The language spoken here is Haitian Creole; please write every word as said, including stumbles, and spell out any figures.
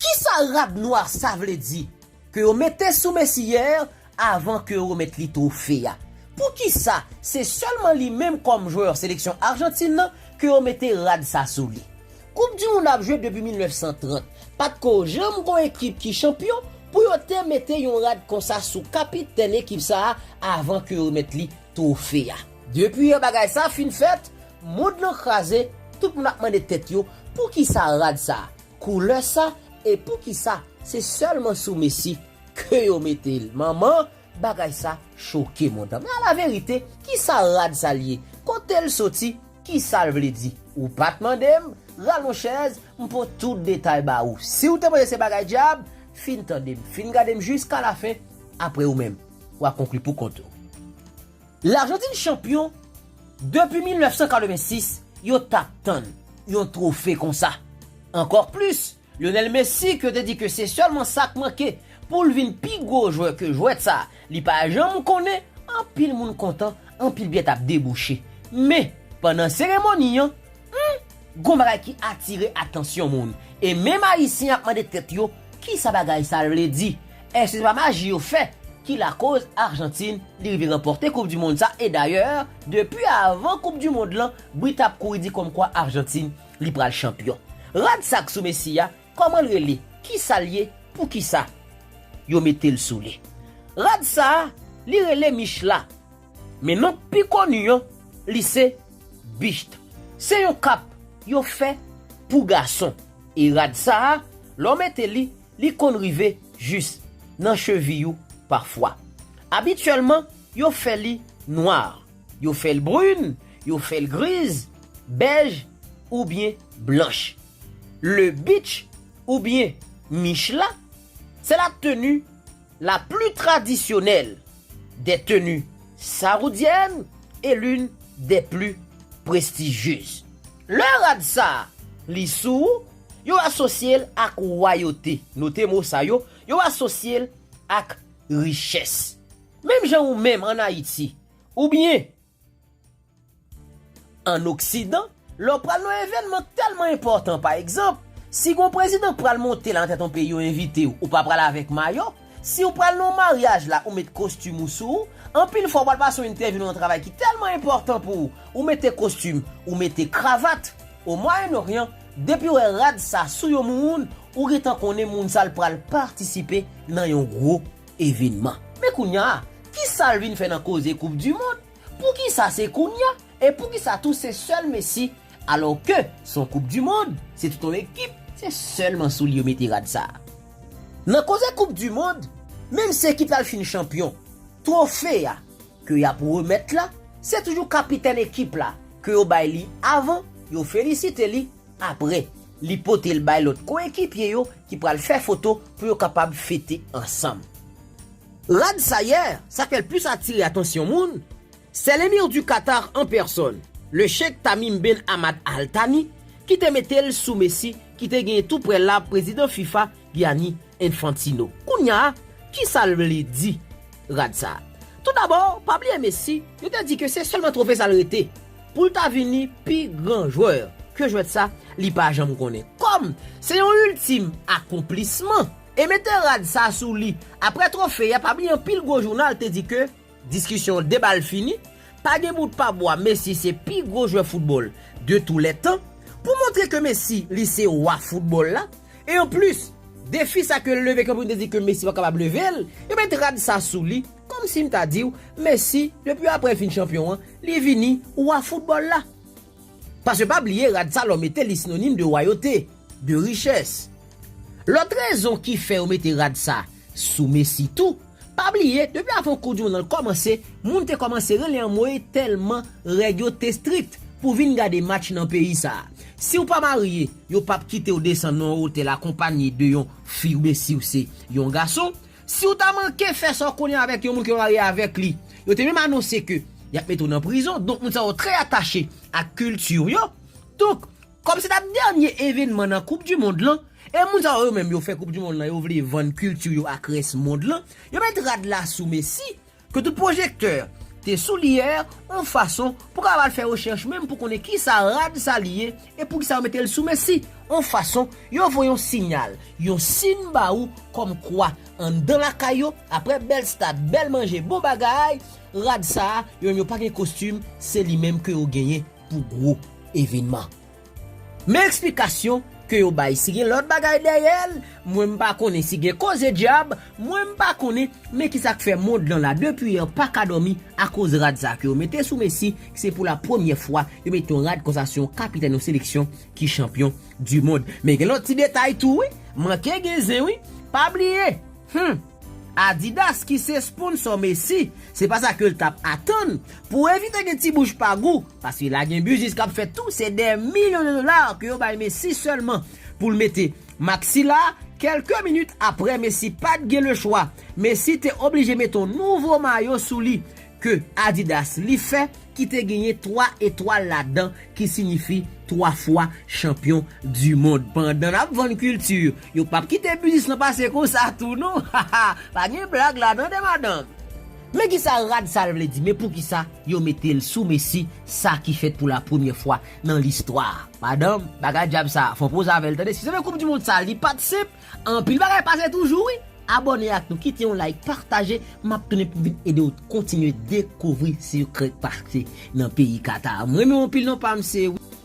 Kisa rad nwa sa vle di ke yo mete sou Messi yè avan ke yo remèt li twofe a? Poukisa se sèlman li menm kòm jwè seleksyon Ajantin nan ke yo mete rad sa sou li? Koup di mond ap jwe depi mil nèf san trant. Pa t ko janm gon ekip ki chanpyon pou yo te mete yon rad konsa sou kapitèn ekip sa a avan ke yo remèt li twofe a. Depi yè bagay sa fin fèt, mond lan kraze, tout moun ap mande tèt yo poukisa rad sa, koulè sa, e poukisa se sèlman sou Messi ke yo mete l. Manman, bagay sa choke mond lan. Men alaverite, kisa rad sa l ye? Kote l soti? Kisa l vle di? Ou pa t mande m, rale yon chèz, m pot tout detay ba ou. Si w te panse se bagay dyab, fin tande m, fin gade m jiska lafen, apre ou menm, w a konkli pou kont ou. Lajantin chanpyon depi mil nèf san katrevensis, yo t ap tann yon twofe konsa. Ankò plis, Lionel Messi, ke yo te di ke se sèlman sa k manke pou l vin pi gwo jwè ke jwèt sa, li pa janm konnen, anpil moun kontan, anpil byèt ap debouche. Men, pandan seremoni an, hmm, gon bagay ki atire atansyon moun. E menm Ayisyen ap mande tèt yo, kisa bagay sa vle di? Èske se pa maji yo fè ki lakoz Ajantin li rive ranpòte koup di mond sa? E dayè, depi avan koup di mond lan, bri t ap kouri di kòmkwa Ajantin li pral chanpyon. Rad sa k sou Messi a, kòman l rele? Kisa l ye? Poukisa yo mete l sou li? Rad sa a, li rele Michla. Men non k pi koni an, li se Bicht. Se yon kap yo fè pou gason. E rad sa a, lè w mete li, li konn rive jis nan cheviy ou pafwa. Abityèlman, yo fè li nwa, yo fè l brin, yo fè l griz, bèj oubyen blanch. Le Bicht oubyen Michla, c'est la tenue la plus traditionnelle des tenues saoudiennes et l'une des plus prestigieuses. Lè rad sa a, li sou ou, yo asosye l ak wayote. Note mo sa yo, yo asosye l ak richès. Menm jan ou menm ann Ayiti, oubyen ann Oksidan, lè w pral nan yon evènman k tèlman enpòtan, pa egzanp, si gon prezidan k pral monte la nan tèt yon peyi, yo envite w, ou pa pral avèk mayo. Si w pral nan yon maryaj la, ou met kostim ou sou ou, anpil fwa w pral pase yon entèvyou nan yon travay ki tèlman enpòtan pou ou, ou mete kostim, ou mete kravat. O Mwayen Oryan, depi w wè rad sa sou yon moun, ou gentan konnen moun sa l pral patisipe nan yon gwo evènman. Men kounye a, kisa l vin fè nan koze koup di mond? Poukisa se kounye a? E poukisa tou se sèl Messi? Alò ke se yon koup di mond, se tout yon ekip, se sèlman sou li yo mete rad sa a. Nan koze koup di mond, menm si ekip la fin chanpyon, twofe a ke y ap remèt la, se toujou kapitèn ekip la ke yo bay li avan, yo felisite li, apre, li pote l bay lòt koyekipye yo ki pral fè foto pou yo kapab fete ansanm. Rad sa yè, sa k fè l plis atire atansyon moun, c'est l'émir du Qatar en personne, le Cheikh Tamim Ben Hamad Al Thani, ki te mete l sou Messi, ki te genyen tou prè l la prezidan fifa, Gianni Infantino. Kounye a, kisa l vle di, rad sa a? Toudabò, pa bliye Messi, yo te di ke se sèlman twofe sa l rete pou l ta vini pi gran jwè ke jwèt sa li pa janm konnen. Kòm se yon iltim akonplisman, e mete rad sa sou li apre twofe a, pa bliye anpil gwo jounal te di ke diskisyon deba l fini, pa gen bout pa bwa, Messi se pi gwo jwè foutbòl de tou lè tan. Pou montre ke Messi, li se wa foutbòl la, e anplis, defi sa ke l leve, ke moun te di ke Messi pa kapab leve l, yo met rad sa sou li, kòmsi m ta di w, Messi, depi apre l fin chanpyon an, li vini wa foutbòl la. Paske pa bliye, rad sa lè w mete li sinonim de wayote, de richès. Lòt rezon ki fè yo mete rad sa sou Messi tou, pa bliye, depi avan koup di mond lan kòmanse, moun te kòmanse rele anmwey tèlman règ yo te estrikt pou vin gade match nan peyi sa a. Si w pa marye, yo p ap kite w desann nan yon otèl akonpaye de yon fi oubyen si w se yon gason. Si w ta manke fè sa w konnen avèk yon moun ke w marye avèk li, yo te menm anonse ke y ap mete w nan prizon. Donk, moun sa yo trè atache ak kilti yo. Donk, kòm se t ap dènye evènman nan koup di mond lan, e moun sa yo, yo menm, yo fè koup di mond lan, yo vle vann kilti yo ak rès mond lan, yo met rad la sou Messi, ke tout pwojektè te sou li yè, yon fason pou kapab al fè rechèch menm pou konnen kisa rad sa li ye e poukisa yo mete l sou Messi. Yon fason yo voye yon siyal, yon siy ba ou kòmkwa anndan lakay yo, apre bèl stad, bèl manje, bon bagay, rad sa a, yo menm yo pa gen kostim, se li menm ke yo genyen pou gwo evènman. Men eksplikasyon ke yo bay. Si gen lòt bagay dèyè l, mwen m pa konnen. Si gen koze dyab, mwen m pa konnen. Men kisa k fè mond lan la depi yè pa ka dòmi akoz rad sa ke yo mete sou Messi, se pou la premyè fwa yo mete yon rad konsa sou yon kapitèn yon seleksyon ki chanpyon di mond. Men gen lòt ti detay tou wi. Manke gen zen wi. Pa bliye. Hmm. Adidas ki se sponsò Messi, se pa sa ke l t ap atann. Pou evite gen ti bouch pa gou, paske la gen biznis k ap fèt tou, se dè milyon de dola ke yo bay Messi sèlman pou l mete mak sila. Kèlke minit apre, Messi pa t gen lechwa. Messi te oblije mete yon nouvo mayo sou li ke Adidas li fè, ki te genyen twa etwal ladan, ki siyifi twa fwa chanpyon di mond. Pandan n ap vann kilti, yo p ap kite biznis lan pase konsa tou non. Pa gen blag la tande madanm. Men kisa rad sa l vle di, men poukisa yo mete l sou Messi, sa ki fèt pou la premyè fwa nan listwa. Madanm, bagay dyab sa, fò poze avè l tande. Si se vre koup di mond sa, li pa t senp, anpil bagay pase toujou wi. Abòne ak nou, kite yon like, pataje, m ap tounen pou vin ede w kontinye dekouvri sekrè k pase nan peyi Qatar. M renmen w anpil non pa m se wi.